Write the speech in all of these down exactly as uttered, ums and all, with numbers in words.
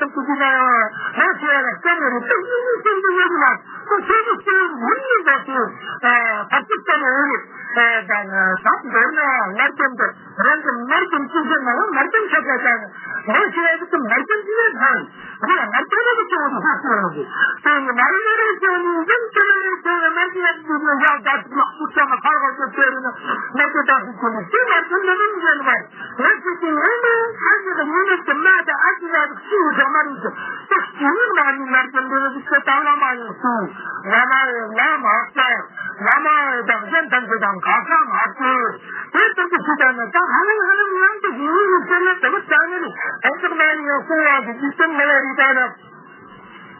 ཐུབ་ཀྱི་ཡོད་ན་ཡང་ལོ་ཆེ་བ་ལ་སྐྱོན་ཡོད་རེད། དེ་ཡིན་ནི་ཤེས་ཀྱི་ཡོད་ཀྱི་མ་རེད། ཁོ་ཤེས་ཀྱི་ཤེས་ཡོད་ཡིན་ནི་འདྲ་ཞིག་ཨ་ཐབས་ཤེས་བྱས་ནས་ཡོད་རེད། ཨ་ད་ད་མདོར་ན་ཡང་མར་རྒྱན་དེ་རང་གི་མར་རྒྱན་གཅིག་བྱས་ན་ཡང་མར་རྒྱན་ཆ་ཆ་ཆ་ནས་ལོ་ཆེ་བ་ཞིག་གི་མར་རྒྱན་གཅིག་ལས་བཟང་། འདི་ལ་མར་རྒྱན་རེ་རེ་སྐྱེ་བོ་དེ་ཤེས་སོང་ཡོང་གི། དེ་ནི་མར་རྒྱན་རེ་རེ་སྐྱེ་བོ་ནི་འཛིན་ཆེ་ལ་ལས་སྐྱེ་བོ་མར་རྒྱན་རེ་འདི་ནི་ཡག་དག་ཅིག་ལ་ཕུགས་བསམ་ཁ་ཁ་ཅིག་སྐྱེ་རེ་ན་མར་རྒྱན་དག་ཅིག་སྐྱེ་ནི་དེ་མར་རྒྱན་འདི་ནི་འཛིན་མ་རེད། ང་ཚོ་དེ་ངོ་མ་ཨ་ཅེ་དང་ངོ་མ་དེ་མ་དང་ཨ་ཅེ་ལ་ཤི་ཡོད་ས་མ་རེད་ཟེར། དེ་ཤི་ཡོད་མ་ནི་མར་རྒྱན་འདི་རེ་ཟེར་ད་ལ་མ་ཡོང་སོང་། ལ་མ་ཡོད་ལ་མ་ཟེར། ལ་མ་ཡོད་དང་གཞན་ཐམས་ཅད་དང་ག་ས་མ་སྐྱེ། དེ་ལྟར་དུ་ཅི་ལྟར་ན་ད་ཧ་ལམ་ཧ་ལམ་ཡང་དུ་ཡིན་ཡིན་ཟེར་ན་དེ་མོ་ཙང་ནི་ཨ་ཙག་མ་ཡིན་ཡང་གསུང་བ་དེ་འཇིག་རྟེན་མི་ལ་རིག་པ་ན།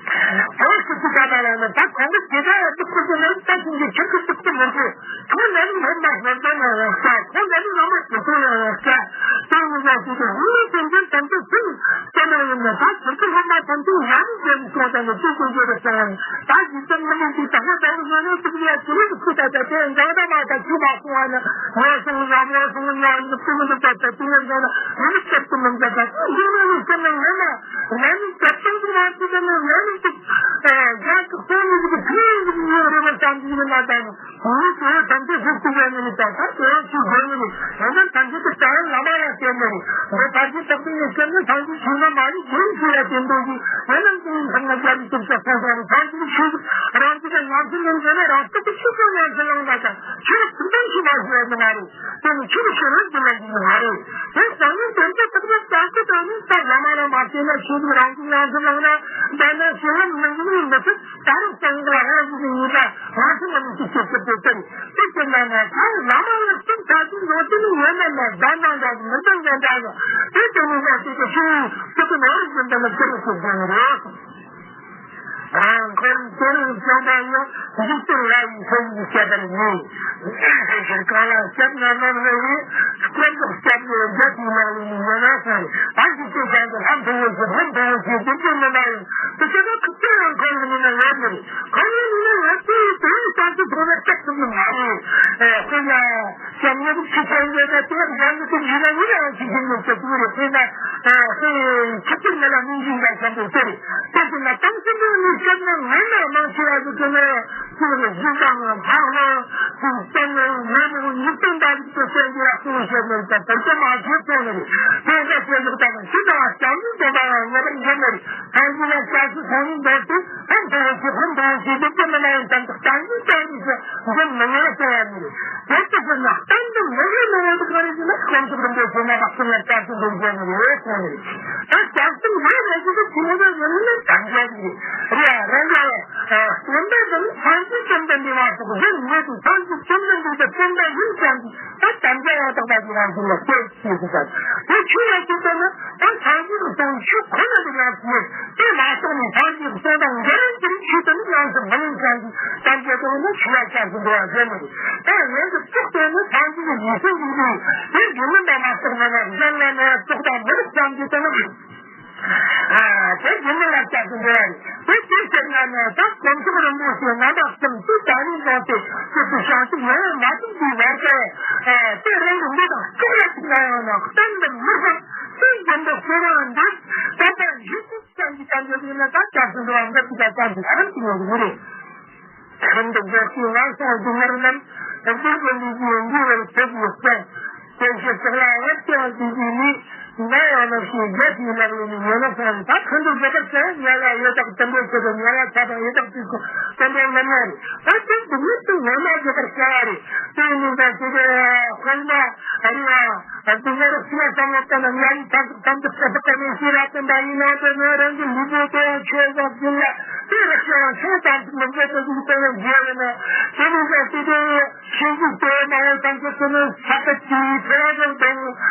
ཨོ་སི་ཏི་ཀ་མ་ལ་ན་ད་གོང་གི་དེ་འདྲ་ཡང་དུ་ཁོ་ཚོ་ལ་ད་ཅིག་གི་ཁྱེད་ཀྱི་ཏུག་ཏུ་མི་འདུག་ཁོ་ན་ནི་སློབ་མ་སློབ་དཔོན་ལ་ཡང་བཤད། ཁོ་ན་ནི་བླ་མ་དེ་ཚོ་ལ་ཡང་བཤད། དེ་ཡིན་ན་དེ་དུ་ཧུ་ལུ་ཙམ་ཙམ་ཙམ་ཙམ་ཙམ་ཙམ་ཡིན་ན་ད་ཁྱེད་ཀྱི་སློབ་མ་ཙམ་ཙམ་ཡང་ནི་ཙམ་ཙམ་ཙམ་ཙམ་ཙམ་ཙམ་ད་ཅིག་ཙམ་མི་ནི་ཅིག་ད་ཁོ་ད་ནི་ནི་ཏུག་ཡ་ཅི་རིགས་ཁུ་ད་ད་དེ་འདྲ་ད་མ་ད་ཅི་མ་སོང་བ་ན་ངོ་སོང་ལ་ངོ་སོང་ལ་ཉལ་ནི་ཏུག་ནི་ད་ད་ཏུག་ནི་ད་ནི་ནི་ཙམ་ཙམ་མི་ད་ད་ཏུག་ནི་ནི་ཙམ་ནི་ཡང་ན་ནི་ཙམ་ཙམ་ཙམ་ནི་ཡང་ནི་ཏུག་ཡ་ཏུག་སོང་ནི་ཅིག་ཁུ་ནི་ཅིག་ཡོད་རེད་མ་ཙམ་ཅིག་ནི་མ་ད་ནི། ངས་དེ་བས་ཐམས་ཅད་ཤེས་ཐུབ་པ་ནི་ད་ལྟ་དེ་བས་ཆེས་དགོས་ནི་རེད། ཡང་ན་ཐམས་ཅད་ཀྱི་རྩ་བའི་བླ་མ་ལ་བརྟེན་ནི་རེད། འོ་ཕར་ཕྱིན་བརྟག་པའི་ཡུལ་ཁྱེད་ནི་ཐམས་ཅད་ཆུང་ན་མ་རེད། དེ་ཆོས་ལ་བརྟེན་འདུག་གི་ཡང་ན་དེ་ཡིན་ཐབས་ན་རྒྱ་མི་ཐུབ་ས་ཁོང་ཁོང་རེད། ཐམས་ཅད་ཆོས་རང་ཚུགས་ཀྱི་ཉམས་སུ་ལེན་དགོས་ན་རང་ཚུགས་ཀྱི་ཆོས་ཀྱང་ཉམས་སུ་ལེན་པ་དང་ཆོས་ལ་ཐུགས་དམ་བྱེད་པ་ཞུ་བ་ནི་མ་རེད། དེ་ནི་ཆོས་ཀྱི་ཆོས་ལ་འགྱུར་ནི་མ་རེད། དེ་སང་ཉིན་དོན་དུ་ཐུགས་དམ་བྱ་རྒྱུ་དང་ནི་ད་བླ་མ་ལ་མ་བརྟེན་ན་ཆོས་ཀྱི་རང་ཚུགས་ཉམས་སུ་ལེན་ན་ད་ནི་ཞི་ལམ་མི་འགྱུར་ནི་མི་ཐུབ། ད་རུང་སེམས་ལ་རང་གི་ཉེས་པ་རང་སེམས་ལ་མི་ཤེས་ཤེས་ཤེས་པའི་ཚེ་དེ་ཚེ་ན་ན་ད་བླ་མ་ལ་སེམས་ཐག་གཅོད་ཡོང་དུས་ནི་ཡོད་ན་ན་ཟླ་ནང་འདྲ་གི་མི་ཚང་ཡང་འདྲ་གི་དེ་ཚེ་ནི་ན་དེ་ཚེ་ཤི་ཡོང་དུས་ཀྱི་ནོར་བཞིན་དུ་ནི་ཁྱེད་རང་ཚོ་དགོངས་རེད། རང་འཁོར་དེ་རིང་བྱུང་བ་ཡང་འཇིག་རྟེན་ལ་ཡི་ཚེ་ཡི་བཤད་པར་ངེས། གང་ལ་སྐྱབས་ན་ནོར་བའི་སྐྱབས་འཇུག་སྐྱབས་ཡོད་རྒྱ་ཆེའི་ལ་ཡི་ནི་ཡོད་ན་ཟེར། ད་ཅི་སྐྱེས་ཀྱང་དུ་ལྷམ་ཕུང་བོ་ཞིག་ལྷམ་ཕུང་བོ་ཞིག་སྡུག་ཅན་མི་མ་ཡིན། དེ་ཚེ་ན་ཁུ་ཚུར་རང་འཁོར་ལ་མི་ན་ཡོད་མི་རེད། ཁོང་ཡང་མིན་ན་ང་ཚོས་དེ་རིང་བསམ་ཚུལ་ཐོག་ནས་སྐྲག་ཐུབ་ནི་མ་རེད། ཨེ་ཁོ་ཡ་སྐྱབས་ཉེ་ ཆུ་ཚན་འདི་ནི་དེ་ཡང་འཇམ་ནི་དེ་ཡིན་ན་ཡིན་ནའང་ཆུ་ཚན་འདི་ཆུ་ཚན་རེད། དེ་ན་ཨ་ཆུ་ཚན་ལ་མིང་ཡིན་པ་ཙམ་དུ་ཟེར། དེ་ཚོ་ན་དེང་སང་འདི་ནི་སྐབས་ན་ངན་ན་མང་ཆེ་བ་ཟིག་གི་ནི་ཚུར་གཞི་དང་ལྷག་ལ་ཚུར་བསྟན་ནས་ངན་ནི་ཉིས་སྟོང་ལྟ་བུ་ཚོ་བཤད་རྒྱུ་ལ་གསུང་བཤད་ནས་ད་བོད་པ་མང་ཆེ་ཚོ་ནི་རེད། དེ་ཚོ་བཤད་རྒྱུ་ད་ནི་ཤི་དང་སྐྱབས་ནི་དེ་དང་ངེས་པར་འགྱུར་ནི་རེད། ཐང་གི་ན་སྐྱབས་སུ་ཚང་ནི་འདོད་དེ། ཧམ་ཐང་ཞིག་ཧམ་ཐང་ཞིག་འདི་ལྟ་མི་ལ་ཡང་དམ་དུ་བཏང་གིན་བཏང་གིན་སོ་འདི་མི་ངན་སོང་ཡ་མི་རེད། དེ་ལྟ་ཟེར་ན་གཏན་དུ་མི་ངན་མི་ངན་དུ་ག་རེ་ཟེར་ན་དཀོན་མཆོག་རིན་པོ་ཆེ་མ་དག་སོང་ཡ་སྐྱབས་སུ་འགྲོ་རྒྱུ་མི་རེད་གསུངས་ནས། ད་སྐྱབས་སུ་འགྲོ་རྒྱུ་དེ་ཁྱི་མོ་དང་ངན་ནི་དམ་བཅའ་ཞིག་རེད། རེད་ཡ། རང་ག་བསྟན་པ་དང་སངས་རྒྱས་བཅོམ་ལྡན་འདས་མ་གཏོགས་གཞན་མེད་དུ་སངས་རྒྱས་བཅོམ་ལྡན་འདས་དང་བསྟན་པ་ཡིན་ཀྱང་ད་དམ་བཅའ་ཡང་དག་པ་ཞིག་རང་བཞིན་ལ་སྐྱེས། ཞེས་སུ་བྱ། དེ་ཆོས་ལ་སྐྱེས་པ་ན་ད་སངས་རྒྱས་ཀྱི་གསུང་ཆོས་ཁོ་ན་དེ་ཡང་ཞེས་དེ་མ་གཏོགས་ནས་སངས་རྒྱས་ཀྱི་གསུང་དང་འགལ་བའི་ཆོས་དེ་ནི་ཡོངས་སུ་མི་ཡིན་ཀྱང་གི་དམ་བཅའ་དེ་ནི་ཆོས་ལ་སྐྱབས་སུ་འགྲོ་བ་ཟེར་ནི་རེད། ད་ངན་གྱི་གཙུག་དེ་ནི་སངས་རྒྱས་ཀྱི་ཡེ་ཤེས་ཡིན་པས་དེ་རྒྱུ་མིན་པ་མ་གཏོགས་མེད་ན་གཞན་ལ་ནི་གཙུག་དང་མི་རིགས་ཙམ་གྱི་དེ་ནི་རེད། ཨ་དེ་རྒྱུ་མིན་ལ་སྐྱབས་སུ་འགྲོ་བ་རེད། དེ་ཅིའི་ཕྱིར་ན་ནི་ད་དཀོན་མཆོག་རིན་པོ་ཆེ་རྣམ་པ་གསུམ་དེ་དང་ནི་བཟུང་སྟེ་ཆོས་ཀྱི་བྱང་ཆུབ་ཡོང་བ་མ་ཐུབ་པའི་བར་དུ་ཨ་དེ་རང་གི་ལུས་དང་སྲོག་ལ་ཐུག་ན་ཡང་ན་གཏན་དུ་མི་བཟང་། དེ་བཞིན་དུ་གསོལ་བ་འདེབས། དད་པ་བཞི་བཅུ་ཙམ་གྱི་དམ་བཅའ་བྱས་ན་ད་སྐྱབས་སུ་འགྲོ་བ་འགག་གི་ད་ཙམ་གྱི་ཨ་རམ་གྱི་ཡོང་གི་མི་རེད། ཁམས་དང་སྒོ་ཤེས་ངན་སོང་སྡུག་བསྔལ་རྣམས་རྡུལ་གྱིས་འདུས་ཀྱི་འདུལ་བར་བྱེད་པའི་དཔལ། དེ་ཕྱིར་སྲོག་ལ་བར་དུ་ཡང་བསྡུས་པའི་ལུས། ན་ཡང་ནམ་ཞིག་རྒས་པའི་ལག་ལེན་ཉོན་ནོ་གསུངས། ད་ཁོང་ཚོ་རྒྱལ་ཁབ་ཚོས་ཉལ་བ་ཡོད་དག་དུམ་བུ་ཆེ་དུ་ཉལ་བ་ཚ་དང་ཡོད་དག་དུས་སུ་དུམ་བུ་ངམ་ཉལ་རེད། ད་དེ་འདི་མི་ཚོ་ངོ་མ་རྒྱལ་ཁབ་བྱ་བ་རེད། དེ་ནི་ད་དེ་གའི་དཔལ་མ་ཨ་རི་བ་དུ་ངར་སུ་ཡ་བསམ་བློ་བཏང་ན་ཉལ་བའི་ཚ་དང་དམ་དུ་ཚ་དག་ག་ནས་ཤེས་རབ་དང་འདྲ་ཡིན་ན་དེ་ནི་རང་གི་ལུས་པོ་དེ་ཡང་ཆོས་བཟང་ཀུན་ལ་དེ་རེག་བྱ་བ་ཆུང་ཙམ་ཞིག་མི་འཛད་དུ་འཇུག་པ་ཡང་རྒྱལ་བ་ན་དེ་ནི་ད་དེ་གའི་ཤིང་གི་ལྟོ་མང་བོ་ཐམས་ཅད་ཀུན་ནས་ས་ཁ་ཅིག་ཕོ་བ་ཅན་དང་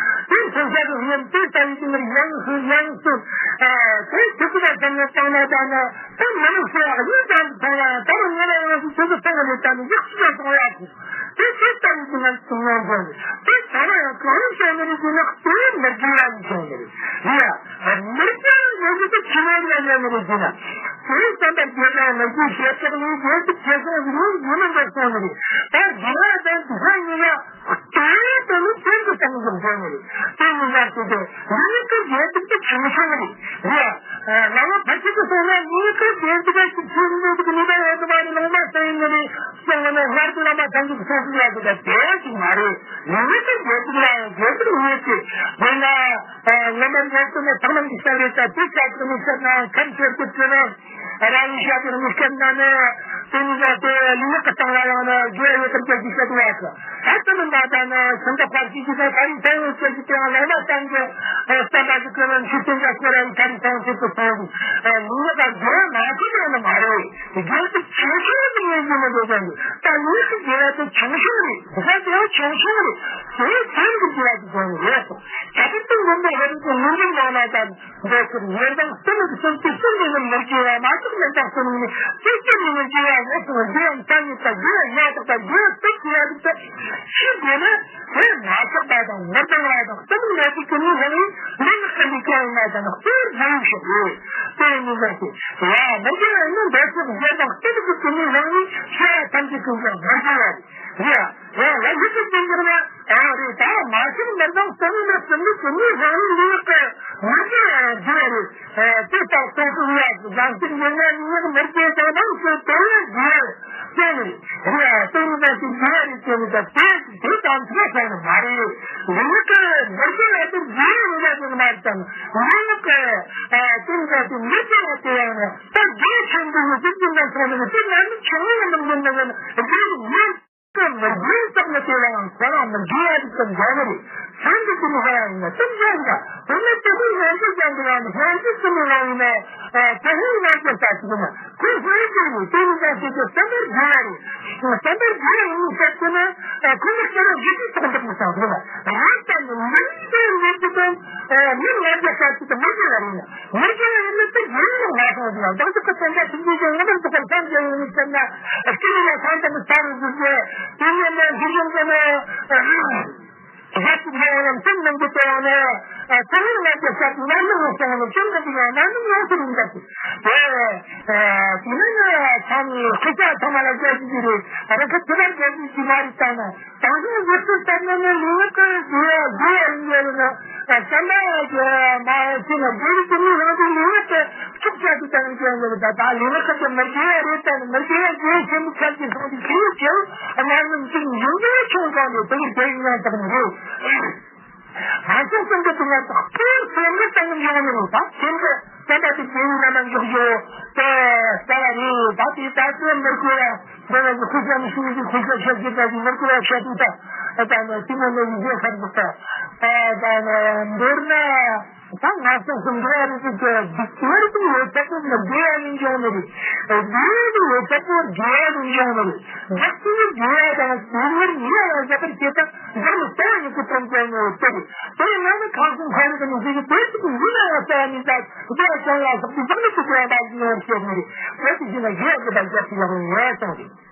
དེའི་མཚོན་ཆ་དང་ཡང་དེ་ལྟ་བུའི་དེ་ཡང་སུ་ཡང་སུ་དེ་ཐུག་པ་ཙམ་ལ་བཏང་ན་བཏང་ན་ད་མི་ནུས་ཤེས་ཡག་ཡིན་ཙམ་མཐོང་ཡང་ད་ལོ་ཉེ་ལ་ཡང་སུ་ཆུ་ཚོད་ཚང་བ་ལས་བཏང་ནས་ཡག་ཤི་ཡང་གཏོང་ཡག་གི་དེ་ཚོ་ལྟ་བུའི་དེ་ང་ཚོ་ངོ་འཛིན་རེད། དེ་ཚང་མ་ཡང་གང་རུང་བྱུང་ནི་རེད་ཅེ་ན་དེ་མི་དགེ་བ་ནི་བྱུང་ནི་རེད། ཡ་མི་དགེ་བ་ནི་དེ་ཆི་མོ་ལ་ཉན་ནི་རེད་ཅེ་ན། དེའི་བསམ་པར་བྱེད་དང་མི་དགེ་བྱེད་ཕྱོགས་ནི་རྗེས་སུ་བྱེད་སོང་ཟིག་ཡོད་ཡོད་མི་འདུག་གསུངས་ནི་རེད། ད་དགེ་བ་དང་སྡིག་པ་གཉིས་ལ་དོན་དེ་ནི་ཁྱོད་ཀྱི་སྟེང་དུ་འགྲོ་ནི་རེད། དེ་ནི་ཡང་དེ་དེ་ལུས་ཀྱི་རྗེས་སྡིག་དེ་ཆུང་ཆུང་རེད། རེད། ལ་ལ་ཕལ་ཆེར་དུ་སོང་ན་ལུས་ཀྱི་རྗེས་སྡིག་ག་ཅིག་ཆུང་ཆུང་འདུག་ནི་ད་ཡོད་དུ་མ་རེད། ལོང་མ་སོང་ཡིན་ནི་རེད། སོང་ན་སྔར་དུ་བླ་མ་ཐམས་ཅད་ཀྱི་སོང་ཟིག་ཡ་དེ་ད་དེ་ཅིག་མ་རེད། ལུས་ཀྱི་རྗེས་སྡིག་ལ་ཡང་རྗེས་སྡིག་ཡོད་ཅེས་དེ་ན། ངན་པ་འདྲེན་ཚུལ་ནི་ཐང་ནང་གི་བཤད་རེད། ད་དེ་བཤད་ཚུལ་ནི་བཤད་ན་ཁམས་ཆེར་གྱུར་ཚུལ་ནི་རང་ཡིན་བཤད་ཚུལ་ནི་བཤད་ན་ནི་དེ་ནི་ད་དེ་ལུས་ཀྱི་སྟེང་ལ་ཡང་ནི་དགེ་བ་ཡོད་པར་རྒྱལ་གྱི་བཤད་དུ་བ་ད་དེ་མིན་པ་ད་ནི་སེམས་ཁམས་ཕར་ཕྱིན་གྱི་ད་ད་རིང་ཐང་ཡོད་ཚུལ་གྱི་དེ་ཡང་ལོག་པ་བསམ་གྱི་བསམ་པ་ཞིག་གི་ནི་ཤུགས་ཅན་གྱི་སྐོར་ཡང་ད་རིང་ཐང་ཆེད་དུ་སོང་གི་ལུས་ཀྱི་དགེ་བ་མ་ཤེས་ན་ནི་མ་རེད། དགེ་བ་དེ་ཆུང་ཆུང་ནི་ཡིན་གྱི་མི་འདུག་ཀྱང་ད་ལུས་ཀྱི་དགེ་བ་དེ་ཆུང་ཆུང་རེད། དགེ་བ་དེ་ཡང་ཆུང་ཆུང་རེད། དེ་སེམས་ཀྱི་དགེ་བ་དེ་ཀྱང་རེད་སོང་། ད་ལྟ་དུས་མགོན་པོ་ཧ་རི་ཀའི་ངོས་འཛིན་གནང་ན་ད་འདོད་ཚུལ་ཡོན་ཏན་གཏི་མུག་གསུམ་གྱི་གསུམ་ལས་ནི་མི་སྐྱེ་བ་མ་གཏོགས་མི་རྟག་གསུམ་ནི་གཅིག་ཀྱང་ནི་མི་སྐྱེ་བ་ལས་སོ། དགེ་བའི་མཚན་ཉིད་དང་དགེ་བའི་ཡང་དག་པ་དགེ་བའི་སྟོབས་ཀྱི་ཡང་དག་པ་ཤེས་དགོས་ན་དེ་མ་ཆགས་པ་དང་མི་སྡང་བ་དང་གཏི་མུག་མེད་པའི་ཀུན་ནས་བཟང་བའི་ལུས་ངག་གི་ལུས་ཀྱང་ཡིན་ན་ཀྱང་གཙོ་བོར་བཟང་བའི་ཕྱིར་རོ། དེ་ནི་ལས་ཀྱི་ཡང་མི་སྐྱེ་བ་ནི་འདོད་ཚུལ་ཡོན་ཏན་གཏི་མུག་གི་ཀུན་ནས་བཟང་བའི་ཤེས་པ་ཐམས་ཅད་ཀུན་ཀྱང་མི་སྐྱེ་བ་རེད། ཡ། ཡ། ལ་ཡུལ་དུ་ཅི་འགྱུར་ན། ཨ་རེ་ད་མ་ཤེས་མི་ལྡང་སྟེ་ནི་སེམས་ནི་སེམས་ནི་རང་ནི་ལུས་ཀྱི་མི་སྐྱེ་རྒྱུ་རེད། དེ་ལྟར་སྟོང་གསུམ་ཡ་བཟང་ཞིག་ཡིན་ན་ནི་མི་སྐྱེ་དང་ནང་གི་དོན་ལ་རྒྱུ་རེད། ཅེས་ནི་རེད། སྟོང་ནི་ཞིག་རྒྱུ་རེད་ཅེས་ནི་ད་དེ་དེ་དང་ཚོ་ས་ནི་མ་རེད། ལུས་ཀྱི་མི་སྐྱེ་ལ་དེ་རྒྱུ་རེད་ལ་དེ་མ་རེད་དང་ལུས་ཀྱི་སྟོང་ནི་ཞིག་མི་སྐྱེ་ལ་དེ་ཡང་ནི་ད་རྒྱུ་ཆེན་པོ་ནི་དེ་ཀྱི་ནང་ཚོ་ནི་དེ་ན་ནི་ཆུང་ངུ་ནི་མི་འདུག་ནི་རྒྱུ་རེད། ཀྱང་མི་དགེ་བ་བསགས་ན་དེ་ལའང་ཁོ་རང་མི་དགེ་བ་ཞིག་ཏུ་འགྱུར་ནི་རེད། སེམས་ཀྱི་དེ་ནི་ཧ་ཡང་ཡིན་ན་སེམས་ཅན་འགའ་དེ་ནི་དེ་ནི་སྔོན་འཇུག་ཀྱང་འགྲོ་བ་ནི་སྔོན་འཇུག་ཏུ་ནི་ཡང་ཡིན་ན་དེ་ནི་སྔོན་འཇུག་ས་ཞིག་ཡིན་ན་ཁོ་སྔོན་འཇུག་ནི་དེ་ནི་ཀྱང་དེ་ཚོ་བསམ་པར་དགེ་བ་རེད། བསམ་པར་དགེ་བ་ཡིན་ཟེར་དེ་ནི་ཁོ་ནི་ཁྱེད་རང་བཞི་ཅིག་ཐོག་འདུག་མི་སང་རེད་ལ་རེད་ད་ནི་མི་འདི་འདི་དེ་དང་མི་ལ་རྒྱ་ས་ཞིག་ཏུ་མི་དགེ་བ་རེད་ན། མི་དགེ་བ་ཡིན་ན་དེ་ཡིན་ནི་མ་སོང་ཟེར་ན་བདག་ཅག་གི་དོན་དག་ཐུགས་རྗེ་ཅན་ངོ་མ་འདུག་པར་བསམ་གྱི་ཡོད་ནི་ཟེར་ན། སྐྱེ་བ་ལ་སང་དང་ཚར་རུ་འཇུག་པའི་དེ་ཉིད་ནི་ཞིག་ཡོང་གི་ནི། གཞན་གྱི་ལས་རྣམས་ཅུང་ཟད་ཀྱི་དེ་ཡང་ན། ཚུལ་ལུགས་ལ་རྒྱལ་ཁ་དེ་ཡང་ནི་མི་སོང་ནས་ཅུང་ཟད་ཀྱི་ཡང་ན་ནི་ཡོངས་སུ་རིང་གདའ་སྟེ། དེ་དེ་ནི་ཚང་མའི་ཤེས་བྱ་ཚང་མ་ལ་རྒྱལ་གྱི་རེད། རང་གི་ཚུལ་ལ་རྒྱལ་གྱི་མ་རེད་ལྟ་ན། དང་ཤོས་བཞི་སུ་ལྟར་ན་ནི་ལུས་ངག་གི་དགེ་བ་དགེ་བ་ཡིན་ཡོད་ན། བསམ་པ་གི་མ་བྱས་ན་དགེ་བའི་དགེ་མི་རང་གི་ལུས་ངག་གི་ཕྱུག་ཆ་གི་དང་ཅན་ལ་ད་ད་ལུས་ངག་གི་མི་དགེ་བ་རེད་ལྟ་ན་མི་དགེ་བ་དགེ་བའི་སེམས་ཁྱབ་ཀྱི་སོང་དུས་ཁྱེད་ཀྱིས་སྣང་མིན་གཅིག་ཡིན་དགེ་བ་ཆུང་གང་ལས་དེ་ལས་དགེ་བའི་ངང་དག་ནི་རེད། ང་ཚོ་སེམས་ཀྱི་དུས་ང་ཚོ་སྤྱིར་སེམས་ཀྱི་སྟེང་ཡོང་ནི་རེད། ད་སེམས་ཀྱི་བསམ་པ་དེ་དགེ་བའི་ལམ་ལ་འཇུག་རྒྱུ་དེ་ལྟ་བ་རེད། ད་དེ་ད་ཚོད་མི་དགོས་ལ། འདི་ལ་ཁུ་ཤ་མི་ཤེས་ཀྱི་ཁུ་ཤ་ཤ་ཤེས་པ་ཞིག་མི་དགོས་ལ་ཤ་དུས་ད་ད་ནི་ཏི་མོ་ནི་ཡི་གེ་ཤར་འདུག་ད་ད་ནི་མདོར་ན་ད་ང་ཚོ་སེམས་ཀྱི་རིགས་ཀྱི་སྡིག་པ་རིགས་ཀྱི་ཡོད་ཚད་པོ་མི་དགེ་བ་ཡིན་འབྱུང་ནི་རེད། དགེ་བའི་ཡོད་ཚད་པོ་དགེ་བ་ཡིན་འབྱུང་ནི་རེད། བདག་ཅིག་གི་དགེ་བ་དང་དགེ་བའི་ཉེས་པ་ལ་བཞག་པར་བྱེད་ད། འདིར་ནི་ལྟ་བ་ཉིད་ཀྱི་དོན་ཅན་ནི་ལྟ་བུ། དེ་ཡང་ན་ནི་ཁང་གསུམ་ཁང་རིག་གི་ནི་ཟིག་གི་དོན་གཅིག་གི་ཡིན་ན་ཡང་ལྟ་བ་ཉིད་ལྟ་བུ་དེ་ཡང་ཀྱང་ལ་སོགས་པའི་བདག་ཉིད་ཀྱི་དོན་དག་ཡིན་ཡང་བཤད་ནི་རེད། དེ་དེ་བཞིན་ན་ཡོད་ཀྱི་དང་རྒྱབ་ཀྱི་ཡང་ཡོད་ཀྱང་རེད།